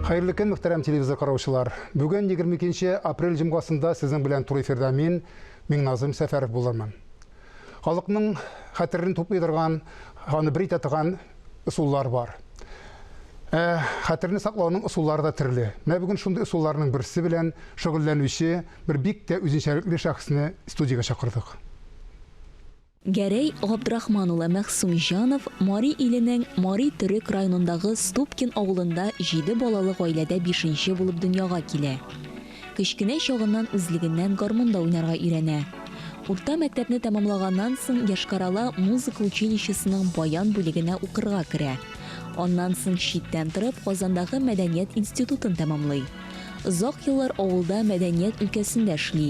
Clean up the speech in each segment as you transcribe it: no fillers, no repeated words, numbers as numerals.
Хәерле көн, мөхтәрәм телевизор караучылар. Бүген 22 апрель җомгасында сезнең белән туры эфирда мин, Миңназым Сәфәров булырмын. Халыкның хәтерен туплый торган, аны бер итә торган ысуллар бар. Ә хәтерне саклауның ысуллары да төрле. Менә бүген шундый ысулларның берсе белән шөгыльләнүче бер бик тә үзенчәлекле шәхесне студиягә чакырдык. Гәрәй Габдрахман улы Мәгъсүмҗанов Мари Иленең Мари Төрек районындагы Ступкин авылында җиде балалы гаиләдә бишенче булып дөньяга килә. Кечкенә чагыннан үзлегеннән гармунда уйнарга өйрәнә. Урта мәктәпне тәмамлаганнан соң Йошкар-Ола музыка училищесының баян бүлегенә укырга керә. Аннан соң читтән торып Казандагы мәдәният институтын тәмамлый. Озак еллар авылда мәдәният өлкәсендә эшли.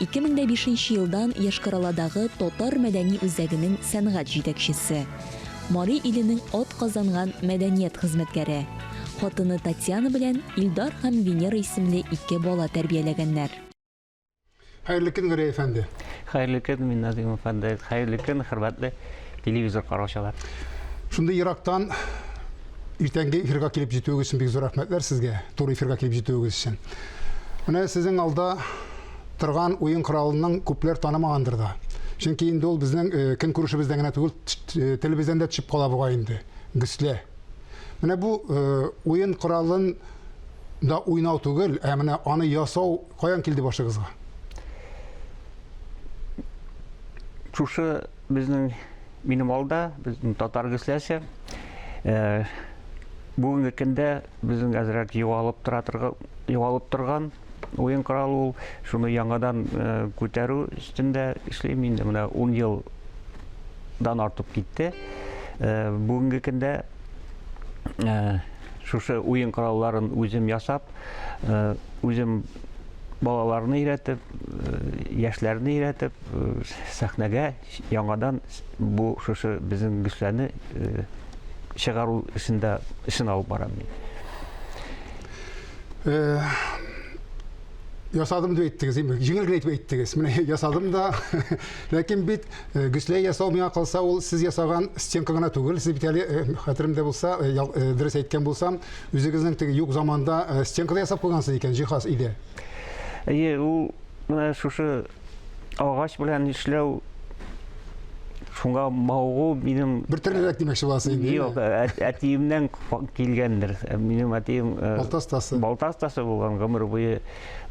2005 нче елдан Йошкар-Оладагы Татар мәдәни үзәгенең сәнгать җитәкчесе. Мари Иленең атказанган мәдәният хезмәткәре. Хатыны Татьяна белән Илдар һәм Венера исемле ике бала тәрбияләгәннәр. Хәерле көн, Гәрәй әфәнде. Хәерле көн, Минназыйм әфәнде. Хәерле көн, хөрмәтле телевизор караучылар. Шундый ерактан иртәнге эфирга килеп җитүегез өчен бик зур рәхмәтләр сезгә, туры эфирга килеп җитүегез өчен. Менә сезнең алда торган уен коралының күпләр танымагандыр да. Чөнки инде ул безнең э, көн күрешебездән генә түгел, э, телебездән дә төшеп кала бугай инде. Гөслә. Менә бу э, уен коралын да уйнау түгел, ә менә аны ясау Каян килде башыгызга? Шушы безнең минем алда, безнең татар гөсләсе. Э, бүгенге көндә безнең әзрәк югалып тора торган, югалып торган уен коралы ул. Шуны яңадан э, күтәрү өстендә эшлим инде. Менә 10 елдан артып китте. Э, бүгенге көндә шушы уен коралларын үзем ясап, Үзем балаларны өйрәтеп, яшьләрне өйрәтеп, сәхнәгә яңадан бу шушы безнең гөсләне чыгару эшендә эшен алып барам мин. Ясадым дип әйттегез, җиңел генә итеп әйттегез. Менә ясадым да, ләкин бит гөслә ясау миңа калса, ул сез ясаган стенка гына түгел, сез бит әле хәтеремдә булса, дөрес әйткән булсам, Үзегезнең теге юк заманда э, стенка да ясап куйгансыз икән, җиһаз өйдә. Әйе, ул менә шушы агач белән эшләү шуңа мавыгу минем бер төрлерәк димәкче буласыз инде. Юк, әтиемнән килгәндер. Минем әтием э, балта остасы. Балта остасы булган гомер буе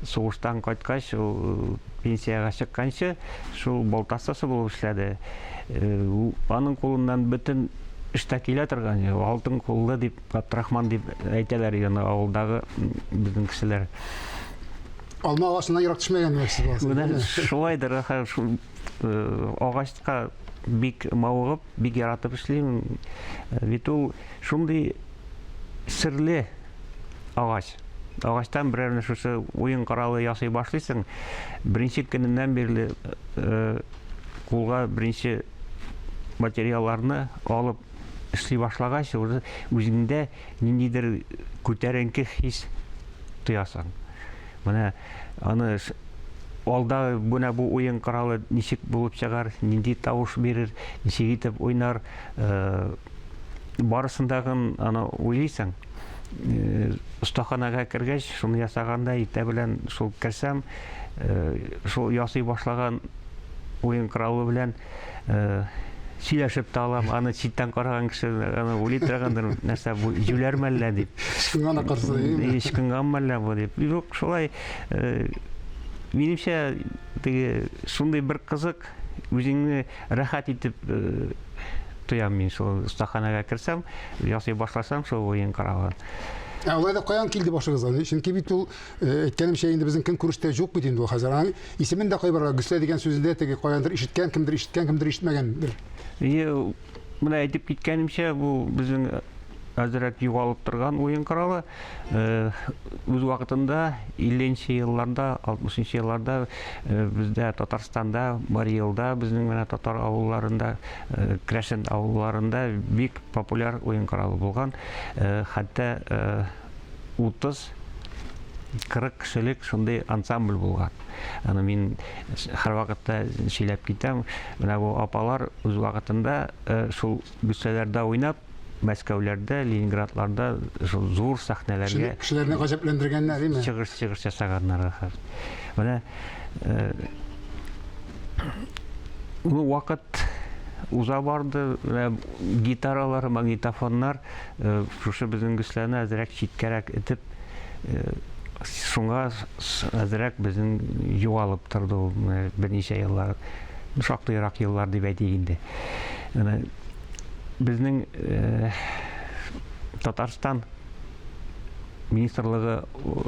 сугыштан кайткач, ул пенсиягә чыкканчы шул балта остасы булып эшләде. Э, аның кулыннан бөтен эш тә килә торган, алтын куллы дип Габдрахман дип әйтәләр аны авылдагы безнең кешеләр. Алма агачыннан ерак төшмәгән димәксез буласыз. Менә шулайдыр, шул э, агачка бик мавыгып, бик яратып эшлим. Э, бит ул шундый серле агач. Агачтан берәр менә шушы уен коралы ясый башлыйсың, беренче көненнән бирле э, кулга беренче материалларны алып эшли башлагач, уже үзеңдә ниндидер күтәренке хис тоясың. Менә аны алда менә бу уен коралы ничек булып чыгар, нинди тавыш бирер, ничек итеп уйнар, э, барысын дагын аны уйлыйсың. Э, остаханәгә кергәч, шуны ясаганда иртә белән шул керсәм, э, шул ясый башлаган уен коралы белән сөйләшеп тә алам, аны читтән караган кеше аны уйлый торгандыр, нәрсә бу җүләр мәллә дип. Ычкынган акырсы, Ычкынган мәллә бу дип. Юк, шулай минемчә теге шундый бер кызык, үзеңне рәхәт итеп тоям мин шул остаханәгә керсәм, ясый башласам шул уен коралын. Ә алай да каян килде башыгызга? Чөнки бит ул Э, әйткәнемчә инде безнең көнкүрештә юк бит инде ул хәзер. Аның исемен дә кайбер гөслә дигән сүзен дә теге каяндыр ишеткән, кемдер ишеткән, кемдер ишетмәгәндер. Әйе, менә әйтеп киткәнемчә, бу безнең әзрәк югалып торган уен коралы. Э, үз вакытында 50 нче елларда, 60 нчы елларда э, бездә Татарстанда, Мари Элда, безнең менә татар авылларында, керәшен авылларында бик популяр уен коралы булган. Хәтта 30 40 кешелек шундый ансамбль булган. Аны мин һәрвакытта сөйләп китәм. Менә бу апалар үз вакытында э, шул гөсләләрдә уйнап, Мәскәүләрдә, Ленинградларда шул зур сәхнәләргә Кешеләрне гаҗәпләндергәннәр, име? Чыгыш чыгыш ясаганнар. Менә ну, вакыт уза барды, менә гитаралар, магнитофоннар шушы безнең гөсләне әзрәк читкәрәк этеп, шуңа әзрәк безнең югалып торды ул берничә еллар, шактыйрак еллар дип әйтик инде. Менә безнең Татарстан министрлыгы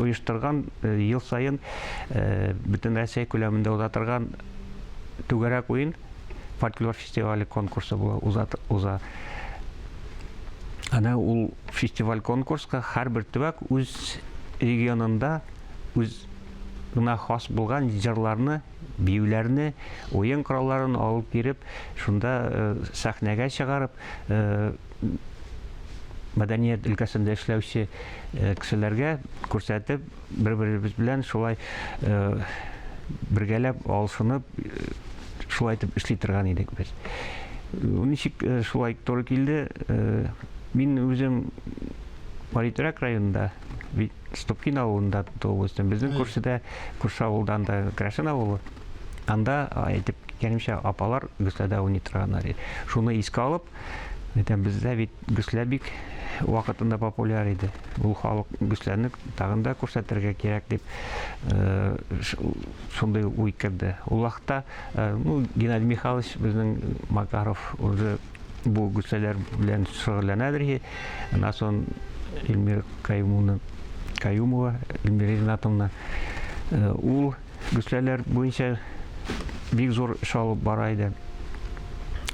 оештырган ел саен бөтен Россия күләмендә уза торган түгәрәк уен фольклор фестивале конкурсы була, уза, уза. Ана ул фестиваль конкурска һәрбер төбәк үз регионында үз гына хас булган җырларны, биюләрне, уен коралларын алып килеп, шунда сәхнәгә чыгарып, мәдәният өлкәсендә эшләүче кешеләргә күрсәтеп, бер-беребез белән шулай бергәләп алышынып, шулай итеп эшли торган идек без. Ничек шулай туры килде? Мин үзем Мариторак районында, Ступкин авылында туып үстем. Безнең күршедә, күрше авылдан да Крәшен авылы. Анда, әйтеп киткәнемчә, апалар гөсләдә уйный торганнар иде. Шуны искә алып, әйтәм, бездә бит гөслә бик вакытында популяр иде. Ул халык гөсләне тагын да күрсәтергә кирәк дип, шундый уй керде. Ул вакытта, ну, Геннадий Михайлович безнең Макаров уже бу гөсләләр белән шөгыльләнәдер. Аннан соң Эльмира Каюмовна, Каюмова, Эльмира Ринатовна, ул гөсләләр буенча бик зур эш алып бара иде.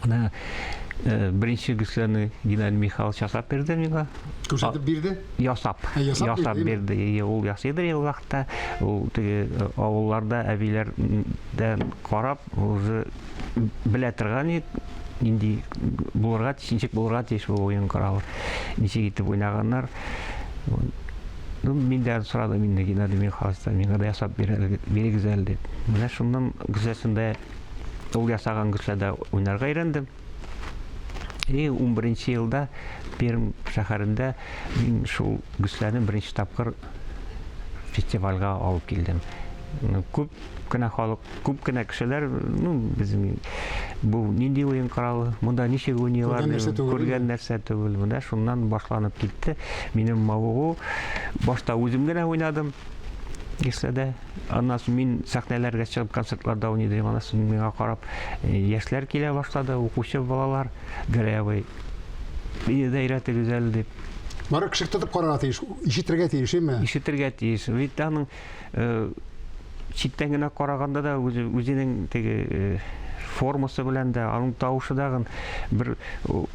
Менә беренче гөсләне Геннадий Михайлович ясап бирде миңа. Күрсәтеп бирде? Ясап. Ясап, ясап бирде. Ул ясыйдыр ул вакытта. Ул теге авылларда әбиләрдән карап, уже белә торган иде, нинди булырга тиеш, ничек булырга тиеш бу уен коралы, ничек итеп уйнаганнар. Ну, мин дә сорадым инде Геннадий Михайловичтан, миңа да ясап бирегез әле дип. Менә шуннан гөсләсендә, ул ясаган гөсләдә уйнарга өйрәндем. И 11 елда Пермь шәһәрендә мин шул гөсләне беренче тапкыр фестивальгә алып килдем. Күп кенә халык, күп кенә кешеләр, ну, безнең бу нинди уен коралы, монда ничек уйныйлар, күргән нәрсә түгел. Менә шуннан башланып китте минем мавыгу. Башта үзем генә уйнадым гөсләдә. Аннан соң мин сәхнәләргә чыгып концертларда уйный идем. Аннан соң миңа карап яшьләр килә башлады, укучы балалар. Гәрәй абый, мине дә өйрәтегез әле дип. Бары кеше тотып карарга тиеш, ишетергә тиеш, әйме? Ишетергә тиеш. Бит аның читтән генә караганда да үзе, үзенең теге э, формасы белән дә, аның тавышы дагын бер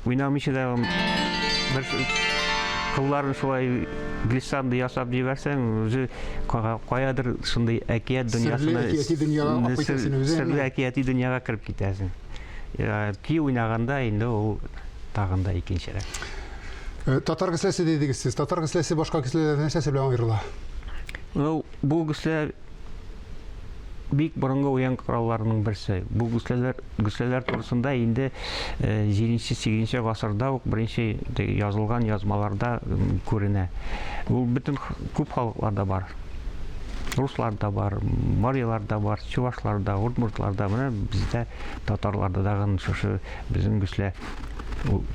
уйнамыйча да бер кылларын шулай глиссандо ясап җибәрсәң, үзе каядыр шундый әкият дөньясына, серле әкияти дөньяга алып китәсең үзе. Серле әкияти дөньяга кереп китәсең. Көй уйнаганда инде ул тагын да икенчерәк. Татар гөсләсе дидегез сез. Татар гөсләсе башка гөсләләрдән нәрсәсе белән аерыла? Ну, бу гөслә бик борынгы уен коралларының берсе. Бу гөсләләр, гөсләләр турысында инде 7-8 гасырда ук беренче язылган язмаларда күренә. Ул бөтен күп халыкларда бар. Русларда бар, мариларда бар, чувашларда, удмуртларда, менә бездә татарларда дагын шушы безнең гөслә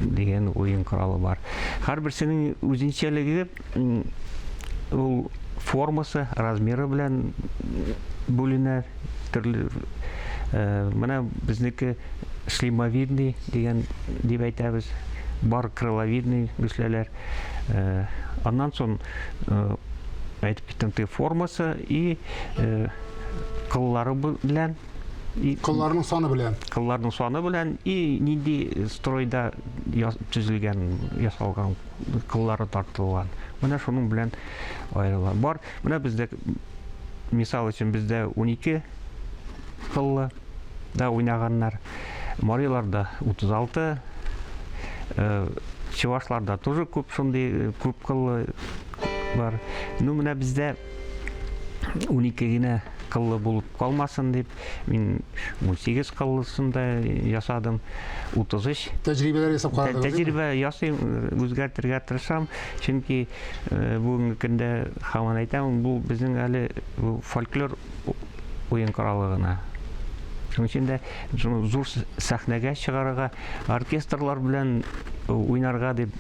дигән уен коралы бар. Һәрберсенең үзенчәлеге ул формасы, размеры белән бүленә төрле э, менә безнеке шлемовидный дигән дип әйтәбез. Бар крыловидный гөсләләр. Э, аннан соң э, әйтеп киттем, теге формасы и кыллары белән И, кылларның саны белән. Кылларның саны белән и нинди стройда төзелгән, ясалган, кыллары тартылган. Менә шуның белән аерыла. Бар, менә бездә мисал өчен бездә 12 кыллы да уйнаганнар. Мариларда 36, э, чувашларда тоже күп шундый э, күп кыллы бар. Ну, менә бездә. 12 генә кыллы булып калмасын дип, мин 18 кыллысын да ясадым, 33. Тәҗрибәләр ясап карадыгыз? Тәҗрибә ясыйм, үзгәртергә тырышам, чөнки бүгенге көндә һаман әйтәм, бу безнең әле фольклор уен коралы гына. Шуның өчен дә шуны зур сәхнәгә чыгарырга, оркестрлар белән уйнарга дип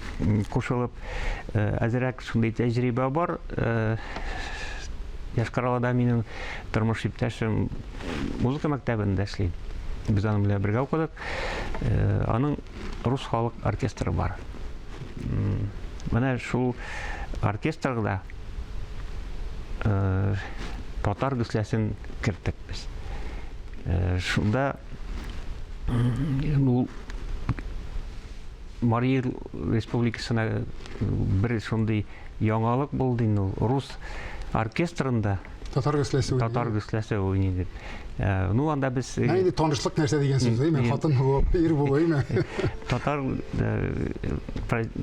кушылып, әзрәк шундый тәҗрибә бар. Йошкар-Олада минем тормыш иптәшем музыка мәктәбендә эшли. Без аның белән бергә укыдык. Аның рус халык оркестры бар. Менә шул оркестрда татар гөсләсен керттек без. Шунда ул Марий Республикасына бер шундый яңалык булды инде ул. Рус оркестрында татар гөсләсе уйный. Татар гөсләсе уйный дип. Ну, анда без Менә инде танышлык нәрсә дигән сүз, әйме? Хатын булып, ир булу, әйме? Татар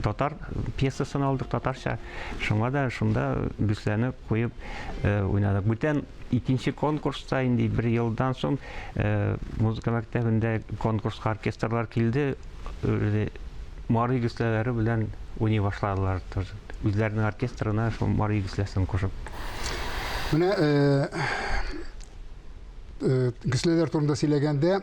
татар пьесасын алдык татарча. Шуңа да шунда гөсләне куеп уйнадык. Бүтән икенче конкурста инде бер елдан соң музыка мәктәбендә конкурска оркестрлар килде. Мари гөсләләре белән уйный башладылар тоже. Үзләренең оркестрына шул мари гөсләсен кушып. Менә гөсләләр турында сөйләгәндә,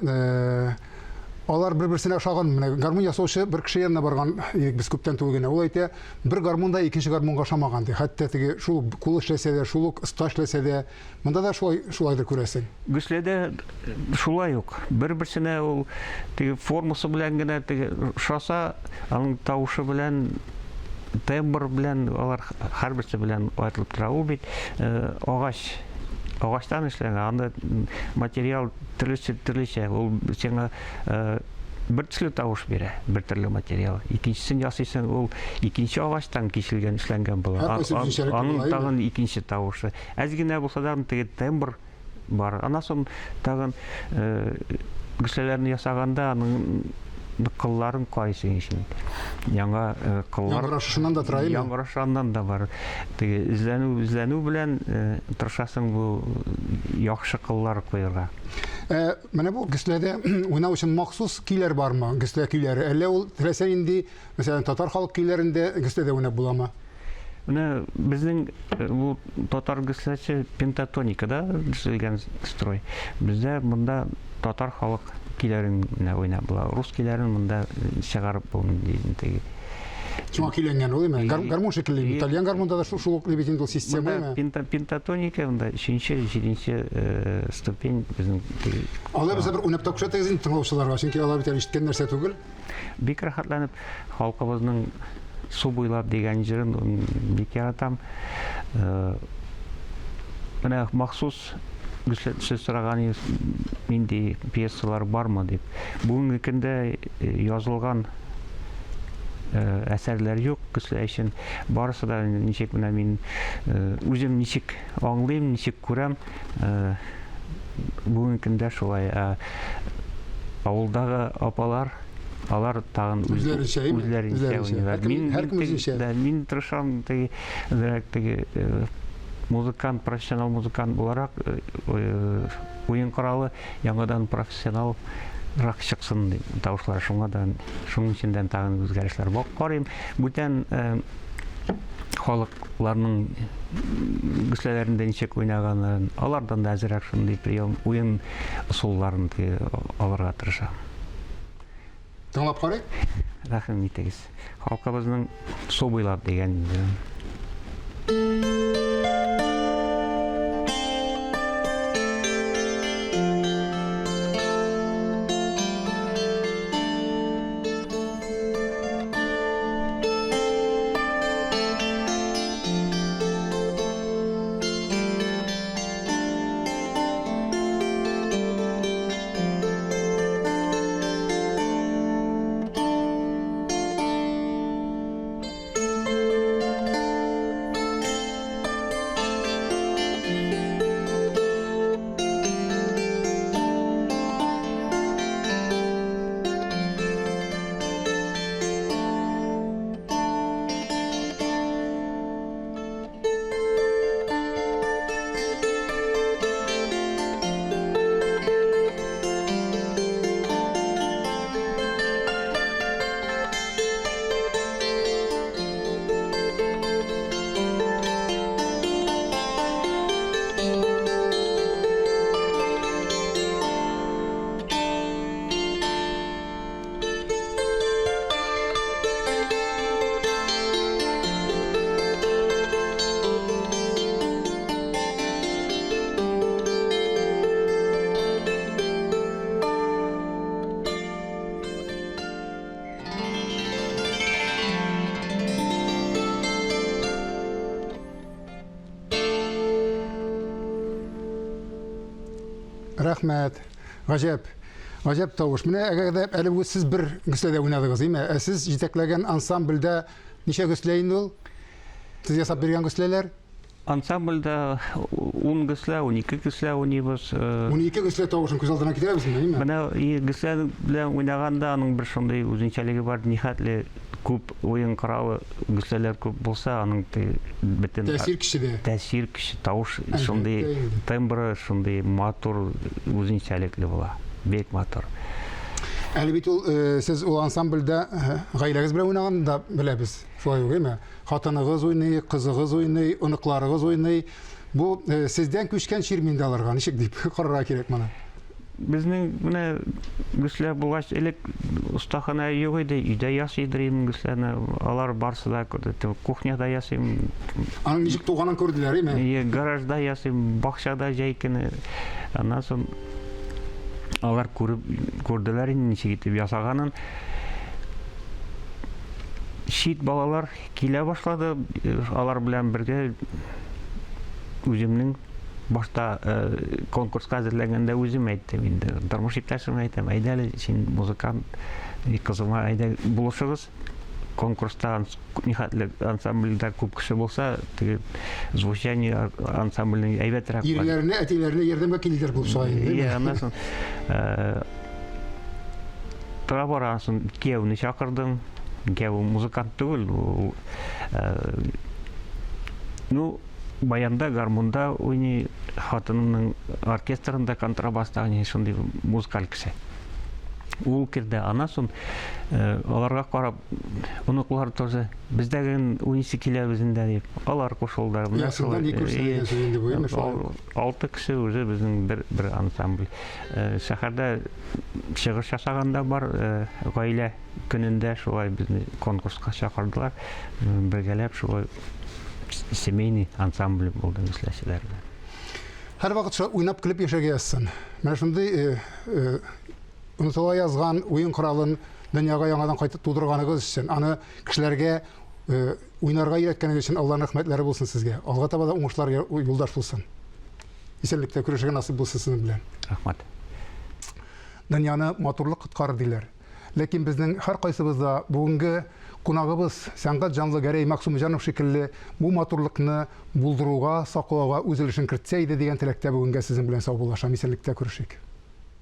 алар бер-берсенә ошаган. Менә гармун ясаучы бер кеше янына барган идек без күптән түгел генә. Ул әйтә, бер гармун да икенче гармунга ошамаган ди. Хәтта теге шул ук кул эшләсә дә, шул ук оста эшләсә дә, монда да шулай шулайдыр күрәсең. Гөсләдә шулай ук. Бер-берсенә ул теге формасы белән генә теге ошаса, аның тавышы белән, тембр белән алар һәрберсе белән аерылып тора. Ул бит агач, агачтан эшләнгән, анда материал төрлесе төрлечә. Ул сиңа бер төсле тавыш бирә, бер төрле материал. Икенчесен ясыйсың, ул икенче агачтан киселгән, эшләнгән була. Аның тагын икенче тавышы. Әз генә булса да теге тембр бар. Аннан соң тагын гөсләләрне ясаганда аның кылларын карыйсың өчен. Яңа кыллар. Яңгырашыннан да тора, әйеме? Яңгырашыннан да бар. Теге эзләнү, эзләнү белән тырышасың бу яхшы кыллар куярга. Менә бу гөсләдә уйнау өчен махсус көйләр бармы? Гөслә көйләре. Әллә ул теләсә нинди, мәсәлән, татар халык көйләрендә гөсләдә уйнап буламы? Менә безнең бу татар гөсләсе пентатоникада төзелгән строй. Бездә монда татар халык көйләрен генә уйнап була. Рус көйләрен монда чыгарып булмый теге. Шуңа көйләнгән ул, әйме? Гармун шикелле. Итальян гармунда да шул ук бит инде ул система, әйме? Пентатоника, монда өченче, җиденче ступень безнең. Алай булса бер уйнап та күрсәтегез инде тыңлаучыларга, чөнки алар бит әле ишеткән нәрсә түгел. Бик рәхәтләнеп халкыбызның Су буйлап дигән җырын бик яратам. Менә махсус сез сораган нинди пьесалар бармы дип. Бүгенге көндә язылган әсәрләр юк кешеләр өчен. Барысы да ничек менә мин үзем ничек аңлыйм, ничек күрәм, бүгенге көндә шулай. Авылдагы апалар алар тагын үзләренчә үзләренчә уйныйлар. Мин һәркем үзенчә. Да, мин тырышам теге әзрәк теге музыкант, профессионал музыкант буларак уен коралы яңадан профессионал рак чыксын дип тавышлар шуңа да шуның өчен дә тагын үзгәрешләр бар. Карыйм, бүтән халыкларның гөсләләрендә ничек уйнаганын, алардан да әзрәк шундый прием, уен ысулларын алырга тырышам. Тыңлап карыйк. Рәхим итегез. Халкыбызның су буйлап дигән җырын. Рәхмәт. Гаҗәп. Гаҗәп тавыш. Менә әгәр дә әле бу сез бер гөсләдә уйнадыгыз, әйме? Ә сез җитәкләгән ансамбльдә ничә гөслә инде ул? Сез ясап биргән гөсләләр? Ансамбльдә 10 гөслә, 12 гөслә уйныйбыз. 12 гөслә тавышын күз алдына китерәбезме, әйме? Менә гөслә белән уйнаганда аның бер шундый үзенчәлеге бар, нихәтле күп уен коралы, гөсләләр күп булса, аның бөтен тәэсир көче дә. Тәэсир көче, тавыш шундый тембры шундый матур, үзенчәлекле була. Бик матур. Әле бит ул сез ул ансамбльдә гаиләгез белән уйнаганны да беләбез. Шулай ук, әйме? Хатыныгыз уйный, кызыгыз уйный, оныкларыгыз уйный. Бу э, сездән күчкән чир инде аларга, ничек дип карарга кирәк моны? Безнең менә гөслә булгач, элек остаханә юк иде, өйдә ясый идем гөсләне. Алар барсы да кухняда ясыйм. Аның ничек туганын күрделәр, әйме? Иә, гаражда ясыйм, бакчада җәй көне. Аннан соң алар күреп күрделәр инде ничек итеп ясаганын. Чит балалар килә башлады, алар белән бергә үземнең башта э, конкурска әзерләнгәндә үзем әйттем инде. Тормыш иптәшемә әйтәм, әйдә әле син музыкант, кызыма әйдә булышыгыз. Конкурста нихәтле ансамбльдә күп кеше булса, теге звучание ансамбльнең әйбәтрәк. Ирләренә, әтиләренә ярдәмгә килделәр булып чыга инде. Иә, аннан соң э, Тора бара соң кияүне чакырдым. Кияү музыкант түгел, ул э, ну, баянда, гармунда уйный, хатынының оркестрында контрабаста уйный, шундый музыкаль кеше. Ул керде. Аннан соң э, аларга карап, оныклар тоже бездә генә уйныйсы килә безнең дип, алар кушылды. Менә шулай. Ни күрсә дигән сүз инде бу, әйме шулай. Алты кеше уже безнең бер бер ансамбль. Э, шәһәрдә чыгыш ясаган да бар, э, гаилә көнендә шулай безне конкурска чакырдылар. Бергәләп шулай семейный ансамбль булды гөсләчеләр белән. Һәрвакыт шулай уйнап көлеп яшәргә язсын. Менә шундый э, онытыла язган уен коралын дөньяга яңадан кайтып тудырганыгыз өчен, аны кешеләргә уйнарга өйрәткәнегез өчен Аллаһның рәхмәтләре булсын сезгә. Алга таба да уңышлар юлдаш булсын. Исәнлектә күрешергә насыйп булсын сезнең белән. Рәхмәт. Дөньяны матурлык коткарыр диләр. Ләкин безнең һәркайсыбыз да бүгенге кунагыбыз сәнгать җанлы Гәрәй Мәгъсүмҗанов шикелле бу матурлыкны булдыруга, саклауга үз өлешен кертсә иде дигән теләктә бүгенгә сезнең белән саубуллашам. Исәнлектә күрешик.